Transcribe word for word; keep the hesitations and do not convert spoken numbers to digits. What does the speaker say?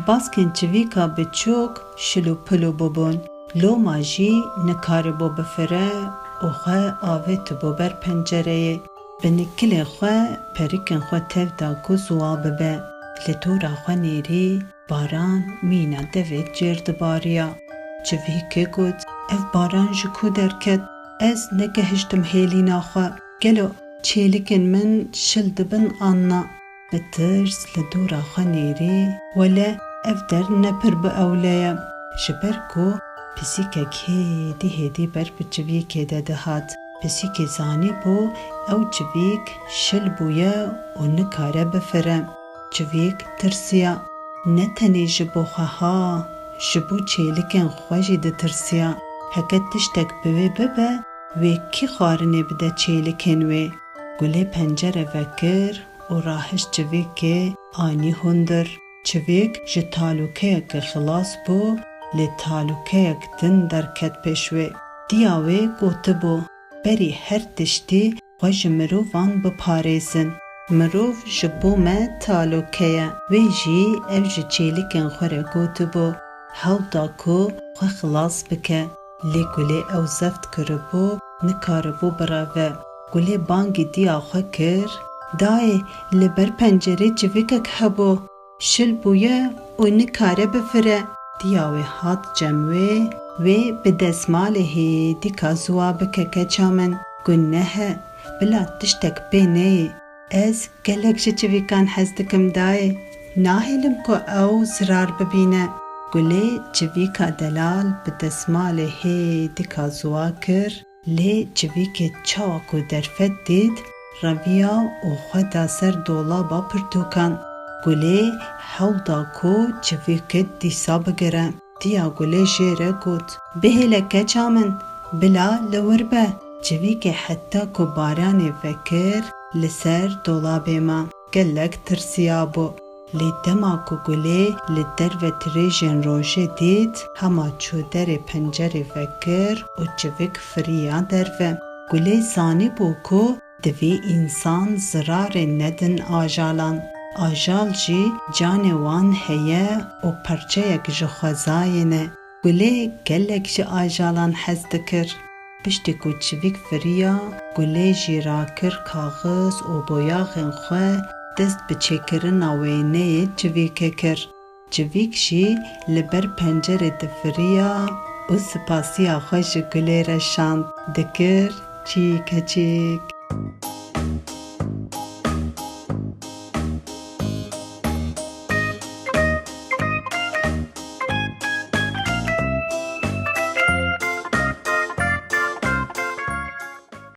Baskên çivîka biçûk şil û pil û bibûn. Loma jî nikaribû bifire û xwe avêtibû ber pencereyê. Bi nikilê xwe perikên xwe tev da ku ziwa bibe. Li dora xwe nêrî baran mîna devê cêr dibariya. Çivîkê got, "Ev baran ji ku derket? Ez negehiştim hêlîna xwe. Gelo çêlikên min şil dibin an na?" Bi tirs li dora xwe nêrî, "Wele ev der ne pir bi ewle ye." Ji ber ku pisîkek hêdî hêdî ber bi çivîkê de dihat. Pisîkê zanîbû ew çivîk şil bûye û nikare bifire. Çivîk tirsiya. Ne tenê ji bo xwe ha, ji bo çêlikên xwe jî ditirsiya. Heke tiştek bi wê bibe, wê kî xwarinê bide çêlikên wê? Gulê pencere vekir û rahişt çivîkê anî hundir. Çivîk ji talûkeyekê xilas bû, lê talûkeyek din derket pêş wê. Diya wê gotibû, "Berî her tiştî xwe ji mirovan biparêzin. Mirov ji bo me talûke ye." Wê jî ev ji çêlikên xwe re gotibû, hewl da ku xwe xilas bike. Lê gulê ew zeft kiribû, nikaribû bireve. Gulê bangî diya xwe kir, "Dayê, li ber pencerê çivîkek hebû, şil bûye û nikare bifire." Diya wê hat cem wê, "Wê bi desmalê hêdîka ziwa bike keça min. Guneh e, bila tiştek pê neyê. Ez gelek ji çivîkan hez dikim dayê. Nahêlim ku ew zirar bibîne." Gulê çivîka delal bi desmalê hêdîka ziwa kir, lê çivîkê çawa ku derfet dît, reviya û xwe da ser dolaba pirtûkan. Gulê hewl da ku çivîkê dîsa bigire. Diya gulê jê re got, "Bihêle keça min, bila li wir be." Çivîkê heta ku baranê vekir, li ser dolabê ma. Gelek tirsiyabû. Lê dema ku gulê li derve tirêjên rojê dît, hema çû derê pencerê vekir û çivîk firiya derve. Gulê zanîbû ku divê însan zirarê nedin ajalan. Ajal jî canê wan heye û perçeyek ji xwezayê ne. Gulê gelek ji ajalan hez dikir. Piştî ku çivîk firiya, gulê jî rakir kaxiz û boyaxên xwe, dest bi çêkirina wêneyê çivîkê kir. Çivîk jî li ber pencerê difiriya û sipasiya xwe ji gulê re şand dikir, "Çîke çîk."